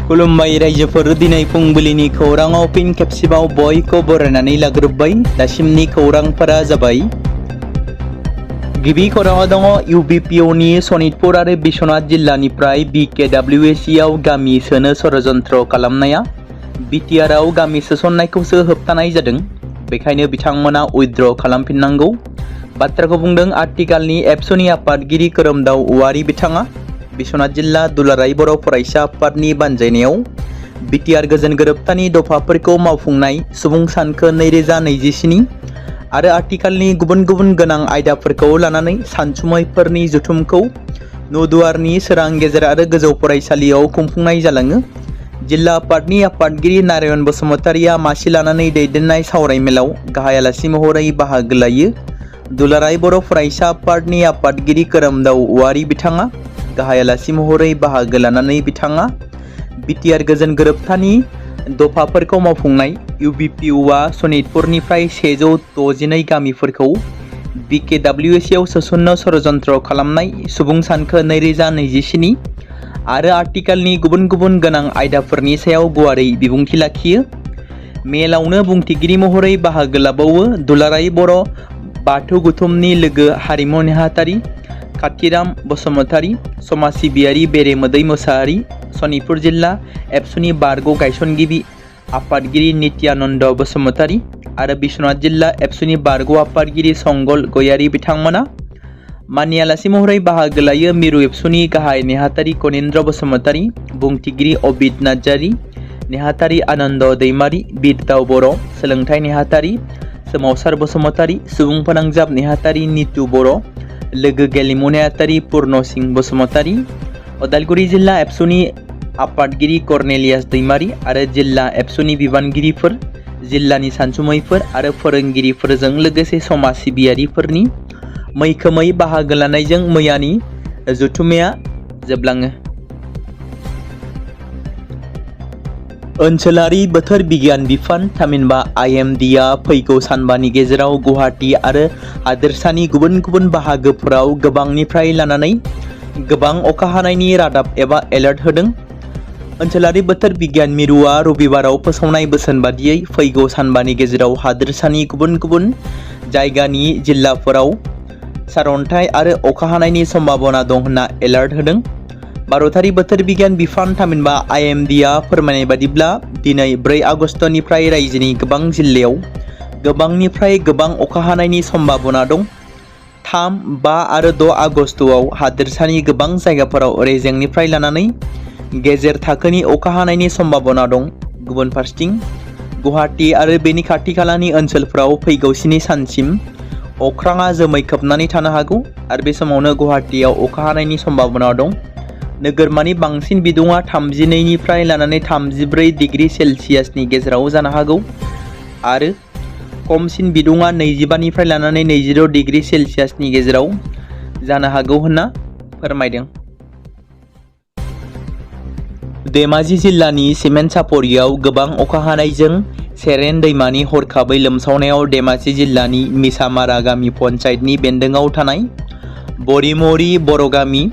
खुलुमबाय रायजोफोर, दिनै फुंबिलिनि खौराङाव फिन खेबसेबाव बयखौ बरायनानै लाग्रोबाय। दासिमनि खौरांफोरा जाबाय। गिबि खौराङाव दङ UBPOनि सनितपुर आरो बिश्वनाथ जिल्लानिफ्राय BKWSC आव गामि सोनो षड़यन्त्र खालामनाया BTRआव गामि सोसननायखौसो होबथानाय जादों, बेखायनो बिथांमोना उइथड्र खालामफिननांगौ बाथ्राखौ बुंदों आथिखालनि एबसुनि आफादगिरि खोरोमदाव औवारी बिथाङा। बिश्वनाथ जिल्ला दुलाराय बर' फरायसा आफादनि बानजायनायाव BTR गोजोन गोरोबथानि दफाफोरखौ मावफुंनाय सुबुं सानखो 2027 आरो आथिखालनि गुबुन गुबुन गोनां आयदाफोरखौ लानानै सानसुमैफोरनि जथुमखौ नदुवारनि सोरां गेजेर आरो गोजौ फरायसालियाव खुंफुंनाय जालाङो। जिल्ला आफादनि आफादगिरि नारायण बसुमतारिया मासि लानानै दैदेननाय सावरायमेलाव गाहाय आलासि महरै बाहागो लायो। दुलाराय बर' फरायसा आफादनि आफादगिरि खोरोमदाव औवारी बिथाङा गाहाय आलासि महरै बाहागो लानानै बिथाङा BTR गोजोन गोरोबथानि दफाफोरखौ मावफुंनाय UBPOआ सनितपुरनिफ्राय 162 गामिफोरखौ BKWSC आव सोसननो षड़यन्त्र खालामनाय सुबुं सानखो 2027 आरो आथिखालनि गुबुन गुबुन गोनां आयदाफोरनि सायाव गुवारै बिबुंथि लाखियो। मेलावनो बुंथिगिरि महरै बाहागो लाबावो दुलाराय बर' बाथौ गुथुमनि लोगो हारिमु नेहाथारि काथिराम बसुमतारी, समाज सिबियारि बेरेमोदै मोसाहारि, सनितपुर जिल्ला एबसुनि बारग' गायसनगिरि आफादगिरि नित्यानन्द बसुमतारी आरो बिश्वनाथ जिल्ला एबसुनि बारग' आफादगिरि संगल गयारी बिथांमोना माननि आलासि महरै बाहागो लायो। मिरु एबसुनि गाहाय नेहाथारि कनिन्द्र बसुमतारी, बुंथिगिरि अबिद नार्जारी, नेहाथारि आनन्द दैमारी, बिरदाव बर', सोलोंथाइ नेहाथारि सोमावसार बसुमतारी, सुबुं फोनांजाब नेहाथारि नितु बर', लोगो गेलेमु नेहाथारि पुर्ण सिंह बसुमतारी, उदालगुरि जिल्ला एबसुनि आफादगिरि कर्नेलियास दैमारी आरो जिल्ला एबसुनि बिबानगिरिफोर, जिल्लानि सानसुमैफोर आरो फोरोंगिरिफोरजों लोगोसे समाज सिबियारिफोरनि मैखोमै बाहागो लानायजों मैयानि जथुम्माया जोबलाङो। ओनसोलारि बोथोर बिगियान बिफान थामहिनबा IMDआ फैगौ सानबानि गेजेराव गुवाहाटी आरो हादोरसानि गुबुन गुबुन बाहागोफोराव गोबांनिफ्राय लानानै गोबां अखा हानायनि रादाब एबा एलार्ट होदों। ओनसोलारि बोथोर बिगियान मिरुआ रबिबाराव फोसावनाय बोसोन बादियै फैगौ सानबानि गेजेराव हादोरसानि गुबुन गुबुन जायगानि जिल्लाफोराव सारअन्थाइ आरो अखा हानायनि सम्भावना दं होनना एलार्ट होदों। भारतारि बोथोर बिगियान बिफान थामहिनबा IMDआ फोरमायनाय बादिब्ला दिनै 4 आगस्तनिफ्राय रायजोनि गोबां जिल्लायाव गोबांनिफ्राय गोबां अखा हानायनि सम्भावना दं। 3, 5 आरो 6 आगस्तआव हादोरसानि गोबां जायगाफोराव रेजेंनिफ्राय लानानै गेजेर थाखोनि अखा हानायनि सम्भावना दं। गुबुन फारसेथिं गुवाहाटी आरो बेनि खाथि खालानि ओनसोलफोराव फैगौ 7 सानसिम अख्राङा जोमै खोबनानै थानो हागौ आरो बे समावनो गुवाहाटीआव अखा हानायनि सम्भावना दं। नोगोरमानि बांसिन बिदुङा 32 निफ्राय लानानै 34 डिग्री सेल्सियासनि गेजेराव जानो हागौ आरो खमसिन बिदुङा 25 निफ्राय लानानै 26 डिग्री सेल्सियासनि गेजेराव जानो हागौ होनना फोरमायदों। धेमाजि जिल्लानि सिमेन्ट-सापरियाव गोबां अखा हानायजों सेरेन दैमानि हरखाबै लोमसावनायाव धेमाजि जिल्लानि मिसामारा गामि पन्चायतनि बेन्दोङाव थानाय बरिमरि बर' गामि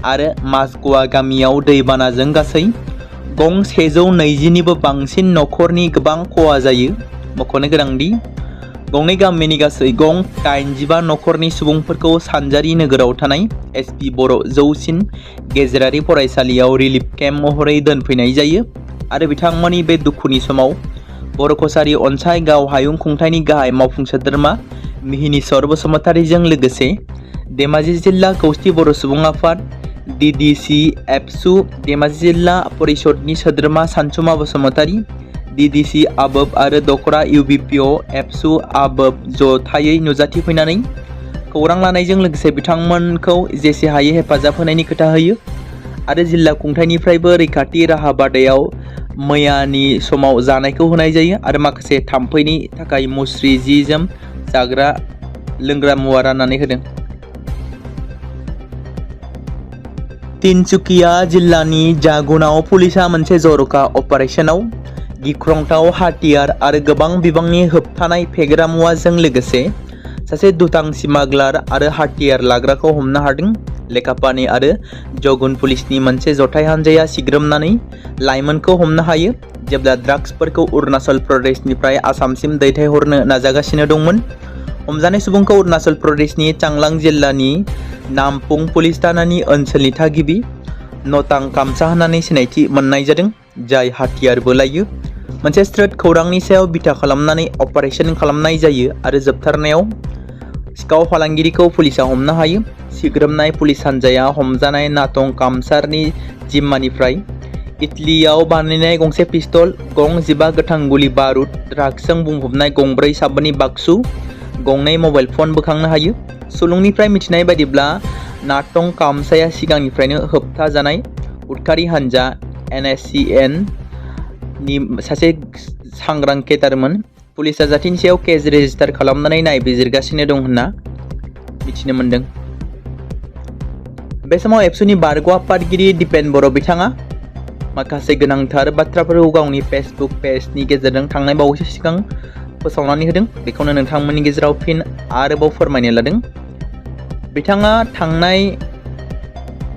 आरो माजगवा गामियाव दैबानाजों गासै गं 120 निबो बांसिन नखरनि गोबां खहा जायो। मख'नो गोनांदि गंनै गामिनि गासै गं 85 नखरनि सुबुंफोरखौ सानजारि नोगोराव थानाय SP बर' जौसिन गेजेरारि फरायसालियाव रिलिफ केम्प महरै दोनफैनाय जायो आरो बिथांमोननि बे दुखुनि समाव बर' कसारी अनसाय गाव हायुं खुंथायनि गाहाय मावफुं सोद्रोमा मिहिनीश्वर बसुमतारीजों लोगोसे धेमाजि जिल्ला खौसेथि बर' सुबुं आफाद DDC एबसु धेमाजि जिल्ला परिषदनि सोद्रोमा सानसुमा बसुमतारी, DDC आबोब आरो दखरा UBPO एबसु आबोब जथायै नुजाथिफैनानै खौरां लानायजों लोगोसे बिथांमोनखौ जेसे हायो हेफाजाब होनायनि खोथा होयो आरो जिल्ला खुंथायनिफ्रायबो रैखाथि राहा बादायाव मैयानि समाव जानायखौ होनाय जायो आरो माखासे थाम्फैनि थाखाय मुस्रि, जि जोम, जाग्रा लोंग्रा मुवा राननानै होदों। तिनसुकिया जिल्लानि जागुनाव पुलिसा मोनसे जर'खा अपारेशनाव गिख्रंथाव हाथियार आरो गोबां बिबांनि होबथानाय फेग्रा मुवाजों लोगोसे सासे दुथां स्मागलार आरो हाथियार लाग्राखौ हमनो हादों। लेखापानि आरो जगुन पुलिसनि मोनसे जथाय हानजाया सिग्रोमनानै लाइमोनखौ हमनो हायो जेब्ला ड्राग्सफोरखौ अरुणाचल प्रदेशनिफ्राय आसामसिम दैथायहरनो नाजागासिनो दंमोन। हमजानाय सुबुंखौ अरुणाचल प्रदेशनि चांलां जिल्लानि नामपुं पुलिस थानानि ओनसोलनि थागिबि नतां कामसा होननानै सिनायथि मोननाय जादों, जाय हाथियारबो लायो। मोनसे स्रोत खौरांनि सायाव बिथा खालामनानै अपारेशन खालामनाय जायो आरो जोबथारनायाव सिखाव फालांगिरिखौ पुलिसा हमनो हायो। सिग्रोमनाय पुलिस हानजाया हमजानाय नातं कामसारनि जिम्मानिफ्राय इटलीआव बानायनाय गंसे पिस्तल, गं 15 गोथां गुलि बारुद, ड्राग्सजों बुंफबनाय गंब्रै साबोननि बाक्सु, गंनै मबाइल फन बोखांनो हायो। सुलुंनिफ्राय मिथिनाय बायदिब्ला नातं कामसाया सिगांनिफ्रायनो होबथा जानाय उदखारि हानजा NSCN नि सासे सांग्रां केटारमोन। पुलिसा जाथायनि सायाव केस रेजिस्टार खालामनानै नायबिजिरगासिनो दं होनना मिथिनो मोन्दों। बे समाव एबसुनि बारग' आफादगिरि दिपेन बर' बिथाङा माखासे गोनांथार बाथ्राफोरखौ गावनि फेसबुक पेजनि गेजेरजों थांनाय बावैसो सिगां फोसावनानै होदों। बेखौनो नोंथांमोननि गेजेराव फिन आरोबाव फोरमायनो लादों। बिथाङा थांनाय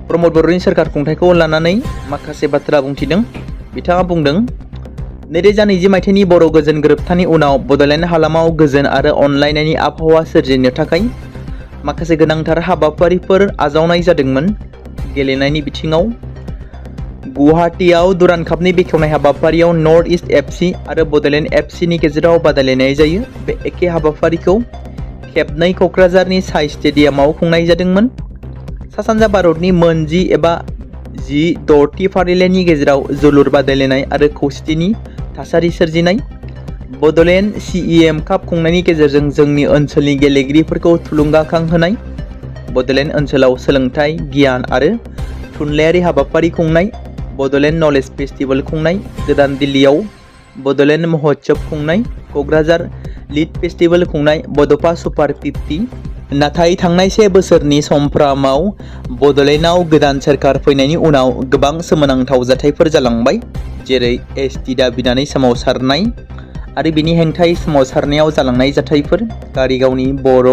प्रमद बर'नि सोरखार खुंथायखौ लानानै माखासे बाथ्रा बुंथिदों। बिथाङा बुंदों, 2020 मायथाइनि बर' गोजोन गोरोबथानि उनाव बड'लेण्ड हालामाव गोजोन आरो अनलायनायनि आबहावा सोरजिनो थाखाय माखासे गोनांथार हाबाफारिफोर आजावनाय जादोंमोन। गेलेनायनि बिथिङाव गुवाहाटीआव दुरान्ड कापनि बेखेवनाय हाबाफारियाव नर्थ इस्ट FC आरो बड'लेण्ड FCनि गेजेराव बादायलायनाय जायो। बे एखे हाबाफारिखौ खेबनै क'क्राझारनि साइ स्टेडियामाव खुंनाय जादोंमोन। सा-सानजा भारतनि मोन 10 एबा 10 फारिलाइनि गेजेराव जोलुर बादायलायनाय आरो खौसेथिनि थासारि सोरजिनाय। बड'लेण्ड CEM काप खुंनायनि गेजेरजों जोंनि ओनसोलनि गेलेगिरिफोरखौ थुलुंगाखांहोनाय। बड'लेण्ड ओनसोलाव सोलोंथाइ, गियान आरो थुनलाइयारि हाबाफारि खुंनाय। बड'लेण्ड नलेज फेस्टिभेल खुंनाय। गोदान दिल्लीआव बड'लेण्ड महोत्सव खुंनाय। क'क्राझार लिट फेस्टिभेल खुंनाय। बड'फा सुपार 50। नाथाय थांनाय 1 बोसोरनि समफ्रामाव बड'लेण्डआव गोदान सोरखार फैनायनि उनाव गोबां सोमोनांथाव जाथायफोर जालांबाय, जेरै ST दाबिनानै सोमावसारनाय आरो बिनि हेंथायै सोमावसारनायाव जालांनाय जाथायफोर, कारिगावनि बर'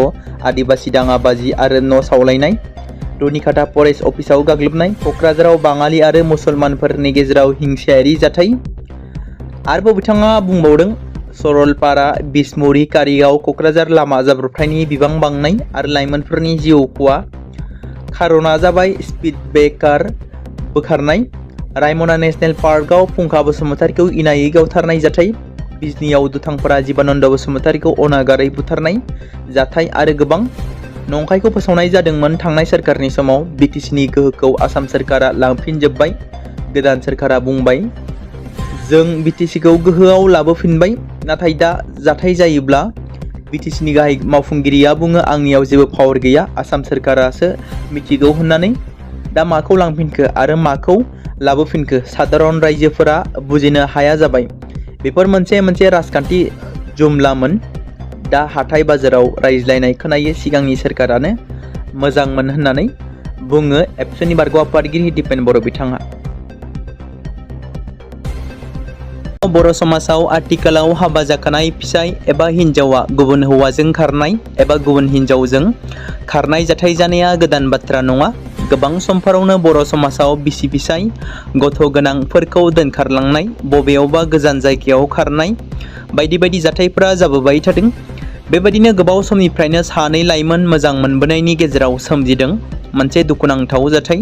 आदिबासि दाङाबाजि आरो न' सावलायनाय, रुनिकाटा फरेस्ट अफिसाव गाग्लोबनाय, क'क्राझाराव बाङालि आरो मुसलमानफोरनि गेजेराव हिंसायारि जाथाय। आरोबाव बिथाङा बुंबावदों, सरलपारा, बिसमुरि, कारिगाव, क'क्राझार लामा जाब्रबथायनि बिबां बांनाय आरो लाइमोनफोरनि जिउ खहा। खार'ना जाबाय स्पिड ब्रेकार बोखारनाय। रायमना नेशनेल पार्कआव फुंखा बसुमतारीखौ इनायै गावथारनाय जाथाय। बिजनीआव दुथांफोरा जीबानन्द बसुमतारीखौ अनागारै बुथारनाय जाथाय आरो गोबां। नंखायखौ फोसावनाय जादोंमोन थांनाय सोरखारनि समाव। BTCनि गोहोखौ आसाम सोरखारा लांफिनजोब्बाय। गोदान सोरखारा बुंबाय, जों BTCखौ गोहोआव लाबोफिनबाय। नाथाय दा जाथाय जायोब्ला BTCनि गाहाय मावफुंगिरिया बुङो, आंनियाव जेबो पावार गैया, आसाम सोरखारासो मिथिगौ होननानै। दा माखौ लांफिनखो आरो माखौ लाबोफिनखो साधारन रायजोफोरा बुजिनो हाया जाबाय। बेफोर मोनसे राजखान्थि जुमलामोन। दा हाथाय बाजाराव रायज्लायनाय खोनायो सिगांनि सोरखारानो मोजांमोन होननानै बुङो एबसुनि बारग' आफादगिरि दिपेन बर' बिथाङा। बर' समाजाव आथिखालाव हाबा जाखानाय फिसाय एबा हिन्जावा गुबुन हौवाजों खारनाय एबा गुबुन हिन्जावजों खारनाय जाथाय जानाया गोदान बाथ्रा नङा। गोबां समफोरावनो बर' समाजाव बिसि फिसाय गथ' गोनांफोरखौ दोनखारलांनाय, बबेयावबा गोजान जायगायाव खारनाय बायदि बायदि जाथायफोरा जाबोबाय थादों। बेबायदिनो गोबाव समनिफ्रायनो सानै लाइमोन मोजां मोनबोनायनि गेजेराव सोमजिदों मोनसे दुखुनांथाव जाथाय।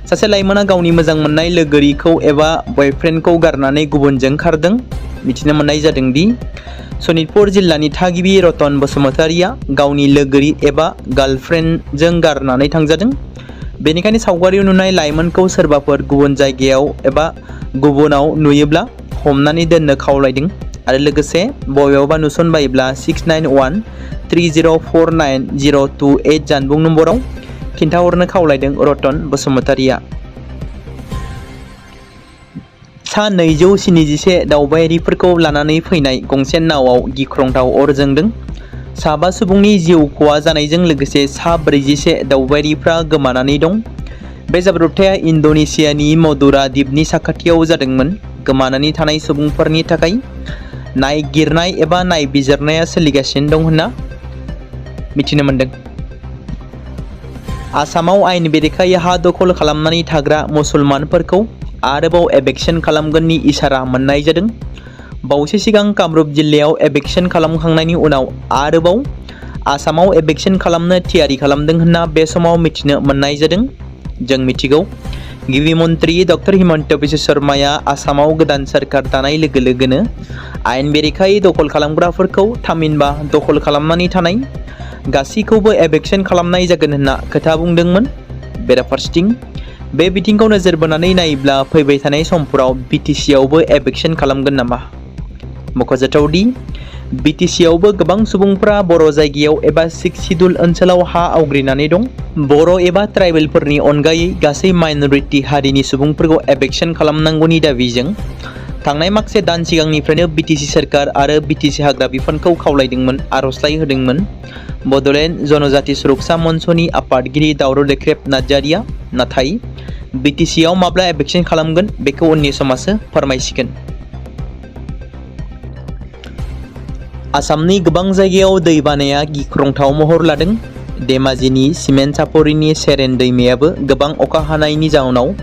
सासे लाइमोना गावनि मोजां मोननाय लोगोरिखौ एबा बयफ्रेन्डखौ गारनानै गुबुनजों खारदों। मिथिनो मोननाय जादों दि सनितपुर जिल्लानि थागिबि रतन बसुमतारीया गावनि लोगोरि एबा गार्लफ्रेन्डजों गारनानै थांजादों। बेनिखायनो सावगारियाव नुनाय लाइमोनखौ सोरबाफोर गुबुन जायगायाव एबा गुबुनाव नुयोब्ला हमनानै दोननो खावलायदों आरो लोगोसे बबेयावबा नुसनबायोब्ला 6913049028 जानबुं नम्बराव खिन्थाहरनो खावलायदों रतन बसुमतारीया। सा 271 दावबायारिफोरखौ लानानै फैनाय गंसे नावआव गिख्रंथाव अर जोंदों। 7 सुबुंनि जिउ खहा जानायजों लोगोसे सा 41 दावबायारिफ्रा गोमानानै दं। बे जाब्रबथाया इन्ड'नेसियानि मदुरा द्वीपनि साखाथियाव जादोंमोन। गोमानानै थानाय सुबुंफोरनि थाखाय नायगिरनाय एबा नायबिजिरनाया सोलिगासिनो दं होनना मिथिनो मोन्दों। आसामाव आयेन बेरेखायै हा दखल खालामनानै थाग्रा मुसलमानफोरखौ आरोबाव एभिक्शन खालामगोननि इसारा मोननाय जादों। बावैसो सिगां कामरुप जिल्लायाव एभिक्शन खालामखांनायनि उनाव आरोबाव आसामाव एभिक्शन खालामनो थियारि खालामदों होनना बे समाव मिथिनो मोननाय जादों। जों मिथिगौ गिबि मन्त्रि डक्टर हिमन्त बिश्व शर्माया आसामाव गोदान सोरखार दानाय लोगो लोगोनो आयेन बेरेखायै दखल खालामग्राफोरखौ थामहिनबा दखल खालामनानै थानाय गासैखौबो एभिक्शन खालामनाय जागोन होनना खोथा बुंदोंमोन। बेराफारसेथिं बे बिथिंखौ नोजोर बोनानै नायोब्ला फैबाय थानाय समफोराव बिटिसिआवबो एभिक्शन खालामगोन नामा? मख'जाथावदि बिटिसिआवबो गोबां सुबुंफोरा बर' जायगायाव एबा 6 शिड्युल ओनसोलाव हा आवग्रिनानै दं। बर' एबा ट्राइबेलफोरनि अनगायै गासै माइनरिटि हारिनि सुबुंफोरखौ एभिक्शन खालामनांगौनि दाबिजों थांनाय माखासे दान सिगांनिफ्रायनो बिटिसि सोरखार आरो बिटिसि हाग्रा बिफानखौ खावलायदोंमोन, आर'जलाइ होदोंमोन। बड'लेण्ड जनजाति सुरक्षा मन्चनि आफादगिरि दावराव देख्रेब नार्जारिया। नाथाय बिटिसिआव माब्ला एभिक्शन खालामगोन बेखौ उननि समासो फोरमायसिगोन। आसामनि गोबां जायगायाव दै बानाया गिख्रंथाव महर लादों। धेमाजिनि सिमेन्ट सापरिनि सेरेन दैमायाबो गोबां अखा हानायनि जाउनाव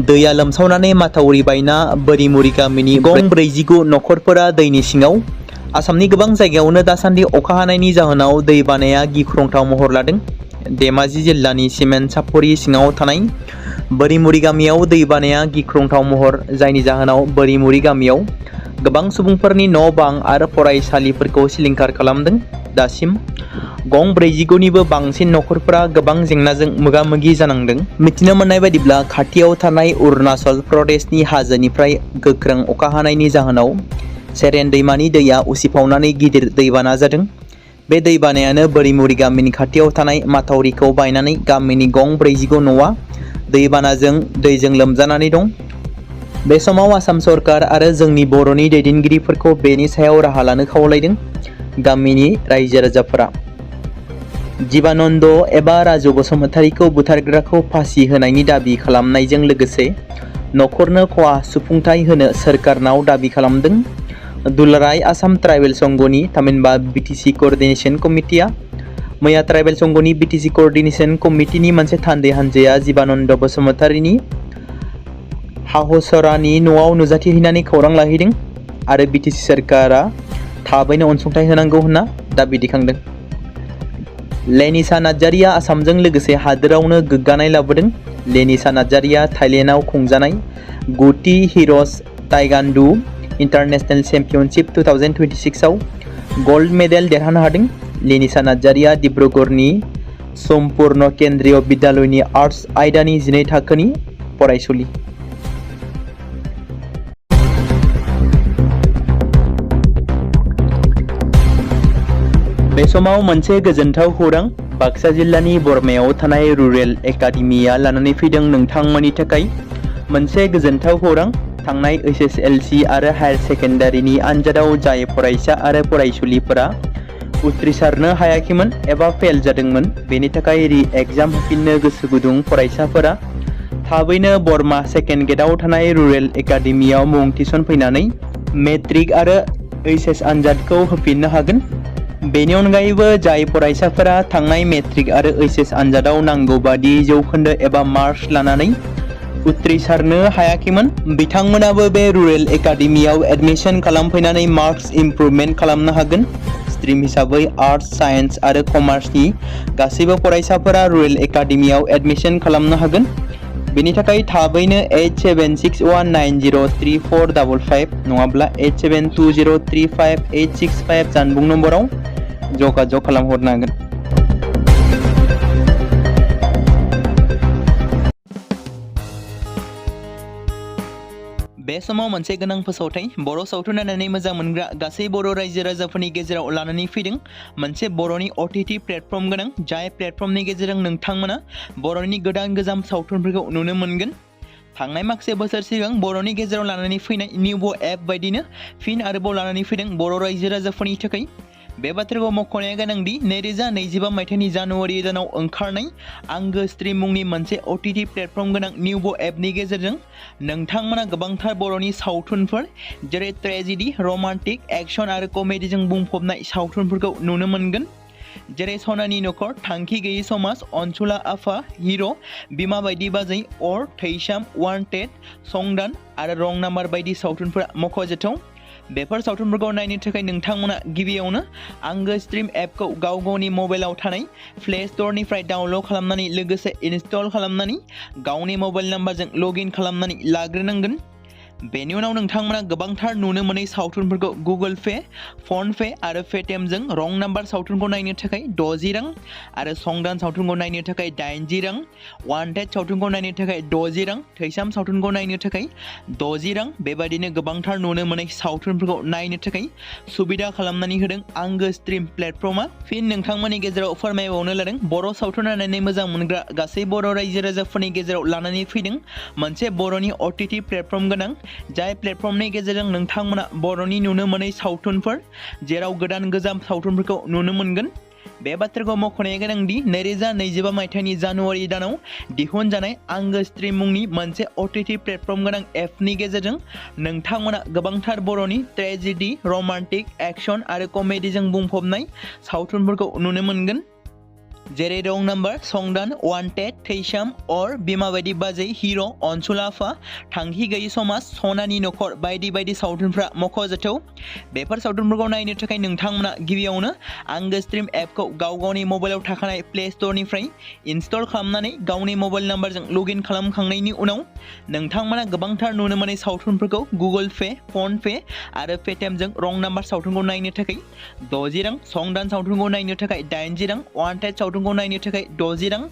दैया लोमसावनानै माथावरि बायना बोरिमुरि गामिनि गं 49 नखरफोरा दैनि सिङाव। आसामनि गोबां जायगायावनो दासान्दि अखा हानायनि जाहोनाव दै बानाया गिख्रंथाव महर लादों। धेमाजि जिल्लानि सिमेन्ट सापरि सिङाव थानाय बोरिमुरि गामियाव दै बानाया गिख्रंथाव महर, जायनि जाहोनाव बोरिमुरि गामियाव गोबां सुबुंफोरनि न' बां आरो फरायसालिफोरखौ सिलिंखार खालामदों। दासिम गं 49निबो बांसिन नखरफोरा गोबां जेंनाजों मोगा-मोगि जानांदों। मिथिनो मोननाय बायदिब्ला खाथियाव थानाय अरुणाचल प्रदेशनि हाजोनिफ्राय गोख्रों अखा हानायनि जाहोनाव सेरेन दैमानि दैया उसिफावनानै गिदिर दैबाना जादों। बे दैबानायानो बोरिमुरि गामिनि खाथियाव थानाय माथावरिखौ बायनानै गामिनि गं 49 न'आ दैबानाजों दैजों लोमजानानै दं। बे समाव आसाम सरकार आरो जोंनि बर'नि दैदेनगिरिफोरखौ बेनि सायाव राहा लानो खावलायदों। गामिनि रायजो राजाफोरा जीबानन्द एबा राजु बसुमतारीखौ बुथारग्राखौ फासि होनायनि दाबि खालामनायजों लोगोसे नखरनो खहा सुफुंथाय होनो सोरखारनाव दाबि खालामदों। दुलाराय आसाम ट्राइबेल संघनि थामहिनबा बिटिसि कोअर्डिनेशन कमिटिया मैया ट्राइबेल संघनि बिटिसि कोअर्डिनेशन कमिटिनि मोनसे थान्दै हान्जाया जीबानन्द बसुमतारीनि हाहसरानि न'आव नुजाथिहैनानै खौरां लाहैदों आरो बिटिसि सोरखारा थाबैनो अनसुंथाइ होनांगौ होनना दाबि दैखांदों। लेनिसा नार्जारिया आसामजों लोगोसे हादोरावनो गोग्गानाय लाबोदों। लेनिसा नार्जारिया थाइलेन्डआव खुंजानाय गुटी हिर'ज ताइगान्डु इन्टारनेशनेल चेम्पियनशिप 2026 आव गल्ड मेडेल देरहानो हादों। लेनिसा नार्जारिया डिब्रुगड़नि सम्पुर्ण केन्द्रीय बिद्यालयनि आर्ट्स आयदानि 12 थाखोनि फरायसुलि। बे समाव मोनसे गोजोनथाव खौरां बाक्सा जिल्लानि बरमायाव थानाय रुरेल एकाडेमिया लानानै फैदों नोंथांमोननि थाखाय मोनसे गोजोनथाव खौरां। थांनाय एसएसएलसी आरो हायार सेकेन्डारिनि आनजादाव जाय फरायसा आरो फरायसुलिफोरा उथ्रिसारनो हायाखैमोन एबा फेल जादोंमोन, बेनि थाखाय रि एग्जाम होफिननो गोसो गुदुं फरायसाफोरा थाबैनो बरमा सेकेन्ड गेटआव थानाय रुरेल एकाडेमियाव मुं थिसनफैनानै मेट्रिक आरो एचएस आनजादखौ होफिननो हागोन। बेनि अनगायैबो जाय फरायसाफोरा थांनाय मेट्रिक आरो एचएस आनजादाव नांगौ बादि जौखोन्दो एबा मार्क्स लानानै उथ्रिसारनो हायाखैमोन, बिथांमोनाबो बे रुरेल एकाडेमियाव एडमिशन खालामफैनानै मार्क्स इमप्रुभमेन्ट खालामनो हागोन। स्ट्रिम हिसाबै आर्ट्स, साइन्स आरो कमार्सनि गासैबो फरायसाफोरा रुरेल एकाडेमियाव एडमिशन खालामनो हागोन। बेनि थाखाय थाबैनो 8761903455 नङाब्ला 87203585 जानबुं नम्बराव जगाजग खालामहरनो हागोन। बे समाव मोनसे गोनां फोसावथाय बर' सावथुन नायनानै मोजां मोनग्रा गासै बर' रायजो राजाफोरनि गेजेराव लानानै फैदों मोनसे बर'नि OTT प्लेटफर्म गोनां, जाय प्लेटफर्मनि गेजेरजों नोंथांमोना बर'नि गोदान गोजाम सावथुनफोरखौ नुनो मोनगोन। थांनाय माखासे बोसोर सिगां बर'नि गेजेराव लानानै फैनाय निउबो एप बायदिनो फिन आरोबाव लानानै फैदों बर' रायजो राजाफोरनि थाखाय। बे बाथ्राखौ मख'नाया गोनांदि 2025 मायथाइनि जानुवारि दानाव ओंखारनाय आंगो स्ट्रिम मुंनि मोनसे OTT प्लेटफर्म गोनां निउबो एपनि गेजेरजों नोंथांमोना गोबांथार बर'नि सावथुनफोर जेरै ट्रेजेडि, रमान्टिक, एक्शन आरो कमेडिजों बुंफबनाय सावथुनफोरखौ नुनो मोनगोन। जेरै सनानि नखर, थांखि गैयै समाज, अनसुला आफा, हिर', बिमा बायदि बाजै, अर, थैसाम, वान्टेड, संदान आरो रं नाम्बार बायदि सावथुनफोरा मख'जाथाव। बेफोर सावथुनफोरखौ नायनो थाखाय नोंथांमोना गिबियावनो आंगो स्ट्रिम एपखौ गावनि मबाइलाव थानाय प्ले स्ट'रनिफ्राय डाउनल'ड खालामनानै लोगोसे इनस्टल खालामनानै गावनि मबाइल नाम्बारजों लगइन खालामनानै लाग्रोनांगोन। बेनि उनाव नोंथांमोना गोबांथार नुनो मोनै सावथुनफोरखौ गुगोल पे, फन पे आरो पेटिएमजों रं नाम्बार सावथुनखौ नायनो थाखाय 60 रां आरो संदान सावथुनखौ नायनो थाखाय 80 रां, वान्टेड सावथुनखौ नायनो थाखाय 60 रां, थैसाम सावथुनखौ नायनो थाखाय 60 रां बेबायदिनो गोबांथार नुनो मोनै सावथुनफोरखौ नायनो थाखाय सुबिदा खालामनानै होदों आंगो स्ट्रिम प्लेटफर्मा। फिन नोंथांमोननि गेजेराव फोरमायबावनो लादों बर' सावथुन नायनानै मोजां मोनग्रा गासै बर' रायजो राजाफोरनि गेजेराव लानानै फैदों मोनसे बर'नि OTT प्लेटफर्म गोनां, जाय प्लेटफर्मनि गेजेरजों नोंथांमोना बर'नि नुनो मोनै सावथुनफोर जेराव गोदान गोजाम सावथुनफोरखौ नुनो मोनगोन। बे बाथ्राखौ मख'नाया गोनांदि 2025 मायथाइनि जानुवारि दानाव दिहुनजानाय आंगो स्ट्रिम मुंनि मोनसे OTT प्लेटफर्म गोनां एपनि गेजेरजों नोंथांमोना गोबांथार बर'नि ट्रेजेडि, रमान्टिक, एक्शन आरो कमेडिजों बुंफबनाय सावथुनफोरखौ नुनो मोनगोन। जेरै रं नाम्बार, संदान, वान्टेड, थैसाम, अर, बिमा बायदि बाजै, हिर', अनसुला आफा, थांखि गैयै समाज, सनानि नखर बायदि बायदि सावथुनफ्रा मख'जाथाव। बेफोर सावथुनफोरखौ नायनो थाखाय नोंथांमोना गिबियावनो आंगो स्ट्रिम एपखौ गावनि मबाइलाव थाखानाय प्ले स्ट'रनिफ्राय इनस्टल खालामनानै गावनि मबाइल नाम्बारजों लगइन खालामखांनायनि उनाव नोंथांमोना गोबांथार नुनो मोनै सावथुनफोरखौ गुगोल पे, फन पे आरो पेटिएमजों रं नाम्बार सावथुनखौ नायनो थाखाय 60 रां, संदान सावथुनखौ नायनो थाखाय 80 रां, वान्टेड सावथुनखौ नायनो थाखाय 60 रां,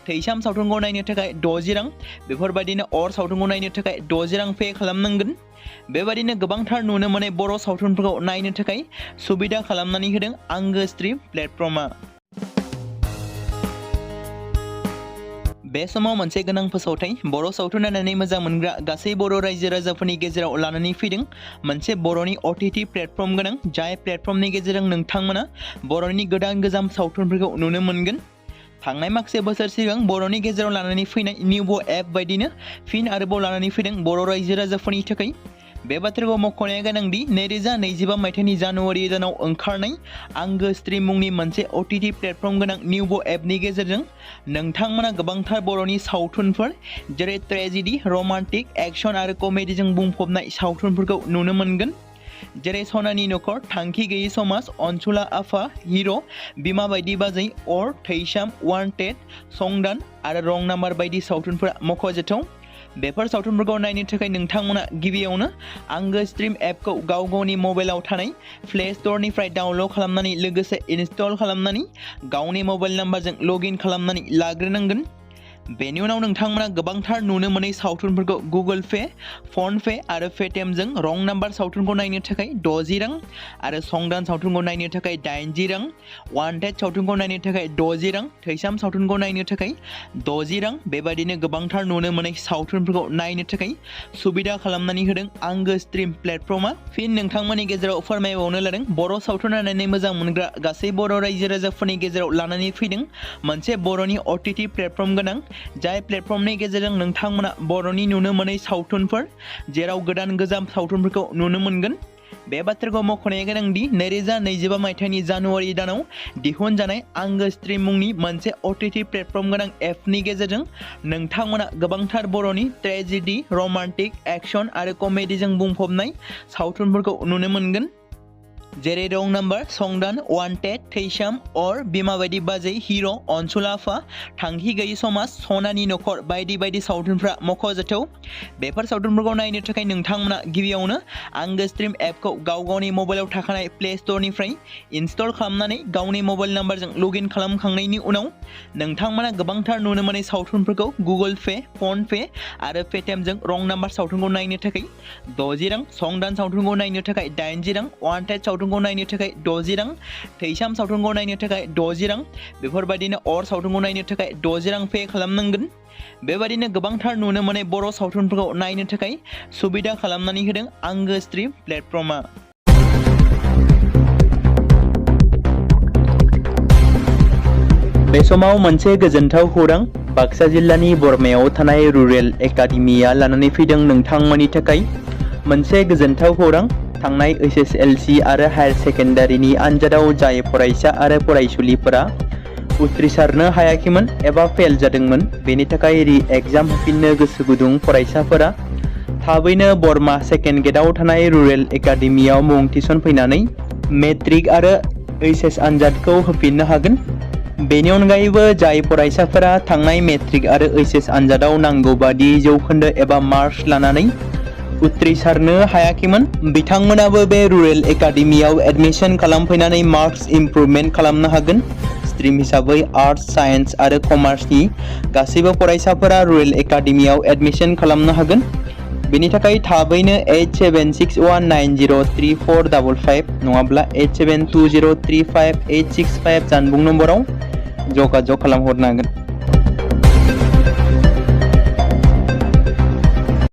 थैसाम सावथुनखौ नायनो थाखाय 60 रां बेफोरबायदिनो अर सावथुनखौ नायनो थाखाय 60 रां पे खालामनांगोन। बेबायदिनो गोबांथार नुनो मोनै बर' सावथुनफोरखौ नायनो थाखाय सुबिदा खालामनानै होदों आंगो स्ट्रिम प्लेटफर्मा। बे समाव मोनसे गोनां फोसावथाय बर' सावथुन नायनानै मोजां मोनग्रा गासै बर' रायजो राजाफोरनि गेजेराव लानानै फैदों मोनसे बर'नि OTT प्लेटफर्म गोनां, जाय प्लेटफर्मनि गेजेरजों नोंथांमोना बर'नि गोदान गोजाम सावथुनफोरखौ नुनो मोनगोन। थांनाय माखासे बोसोर सिगां बर'नि गेजेराव लानानै फैनाय निउबो एप बायदिनो फिन आरोबाव लानानै फैदों बर' रायजो राजाफोरनि थाखाय। बे बाथ्राखौ मख'नाया गोनांदि 2025 मायथाइनि जानुवारि दानाव ओंखारनाय आंगो स्ट्रिम मुंनि मोनसे OTT प्लेटफर्म गोनां निउबो एपनि गेजेरजों नोंथांमोना गोबांथार बर'नि सावथुनफोर जेरै ट्रेजेडि, रमान्टिक, एक्शन आरो कमेडिजों बुंफबनाय सावथुनफोरखौ नुनो मोनगोन। जेरै सनानि नखर, थांखि गैयै समाज, अनसुला आफा, हिर', बिमा बायदि बाजै, अर, थैसाम, वान्टेड, संदान आरो रं नाम्बार बायदि सावथुनफोरा मख'जाथाव। बेफोर सावथुनफोरखौ नायनो थाखाय नोंथांमोना गिबियावनो आंगो स्ट्रिम एपखौ गावनि मबाइलाव थानाय प्ले स्ट'रनिफ्राय डाउनल'ड खालामनानै लोगोसे इनस्टल खालामनानै गावनि मबाइल नाम्बारजों लगइन खालामनानै लाग्रोनांगोन। बेनि उनाव नोंथांमोना गोबांथार नुनो मोनै सावथुनफोरखौ गुगोल पे, फन पे आरो पेटिएमजों रं नाम्बार सावथुनखौ नायनो थाखाय 60 रां आरो संदान सावथुनखौ नायनो थाखाय 80 रां, वान्टेड सावथुनखौ नायनो थाखाय 60 रां, थैसाम सावथुनखौ नायनो थाखाय 60 रां बेबायदिनो गोबांथार नुनो मोनै सावथुनफोरखौ नायनो थाखाय सुबिदा खालामनानै होदों आंगो स्ट्रिम प्लेटफर्मा। फिन नोंथांमोननि गेजेराव फोरमायबावनो लादों बर' सावथुन नायनानै मोजां मोनग्रा गासै बर' रायजो राजाफोरनि गेजेराव लानानै फैदों मोनसे बर'नि OTT प्लेटफर्म गोनां, जाय प्लेटफर्मनि गेजेरजों नोंथांमोना बर'नि नुनो मोनै सावथुनफोर जेराव गोदान गोजाम सावथुनफोरखौ नुनो मोनगोन। बे बाथ्राखौ मख'नाया गोनांदि 2025 मायथाइनि जानुवारि दानाव दिहुनजानाय आंगो स्ट्रिम मुंनि मोनसे OTT प्लेटफर्म गोनां एपनि गेजेरजों नोंथांमोना गोबांथार बर'नि ट्रेजेडि, रमान्टिक, एक्शन आरो कमेडिजों बुंफबनाय सावथुनफोरखौ नुनो मोनगोन। जेरै रं नाम्बार, संदान, वान्टेड, थैसाम, अर, बिमा बायदि बाजै, हिर', अनसुला आफा, थांखि गैयै समाज, सनानि नखर बायदि बायदि सावथुनफ्रा मख'जाथाव। बेफोर सावथुनफोरखौ नायनो थाखाय नोंथांमोना गिबियावनो आंगो स्ट्रिम एपखौ गावनि मबाइलाव थाखानाय प्ले स्ट'रनिफ्राय इनस्टल खालामनानै गावनि मबाइल नाम्बारजों लगइन खालामखांनायनि उनाव नोंथांमोना गोबांथार नुनो मोनै सावथुनफोरखौ गुगोल पे, फन पे आरो पेटिएमजों रं नाम्बार सावथुनखौ नायनो थाखाय 60 रां, संदान सावथुनखौ नायनो थाखाय 80 रां, वान्टेड सावथुनखौ नायनो थाखाय 60 रां, थैसाम सावथुनखौ नायनो थाखाय 60 रां बेफोरबायदिनो अर सावथुनखौ नायनो थाखाय 60 रां पे खालामनांगोन। बेबायदिनो गोबांथार नुनो मोनै बर' सावथुनफोरखौ नायनो थाखाय सुबिदा खालामनानै होदों आंगो स्ट्रिम प्लेटफर्मा। बे समाव मोनसे गोजोनथाव खौरां बाक्सा जिल्लानि बरमायाव थानाय रुरेल एकाडेमिया लानानै फैदों नोंथांमोननि थाखाय मोनसे गोजोनथाव खौरां। थांनाय HSLC आरो हायार सेकेन्डारिनि आनजादाव जाय फरायसा आरो फरायसुलिफोरा उथ्रिसारनो हायाखैमोन एबा फेल जादोंमोन, बेनि थाखाय रि-एग्जाम होफिननो गोसो गुदुं फरायसाफोरा थाबैनो बरमा सेकेन्ड गेटआव थानाय रुरेल एकाडेमियाव मुं थिसनफैनानै मेट्रिक आरो HS आनजादखौ होफिननो हागोन। बेनि अनगायैबो जाय फरायसाफोरा थांनाय मेट्रिक आरो HS आनजादाव नांगौ बादि जौखोन्दो एबा मार्क्स लानानै उथ्रिसारनो हायाखैमोन, बिथांमोनाबो बे रुरेल एकाडेमियाव एडमिशन खालामफैनानै मार्क्स इमप्रुभमेन्ट खालामनो हागोन। स्ट्रिम हिसाबै आर्टस, साइन्स आरो कमार्सनि गासैबो फरायसाफोरा रुरेल एकाडेमियाव एडमिशन खालामनो हागोन। बेनि थाखाय थाबैनो 8761903455 नङाब्ला 8720358565 जानबुं नम्बराव जगाजग खालामहरनो हागोन।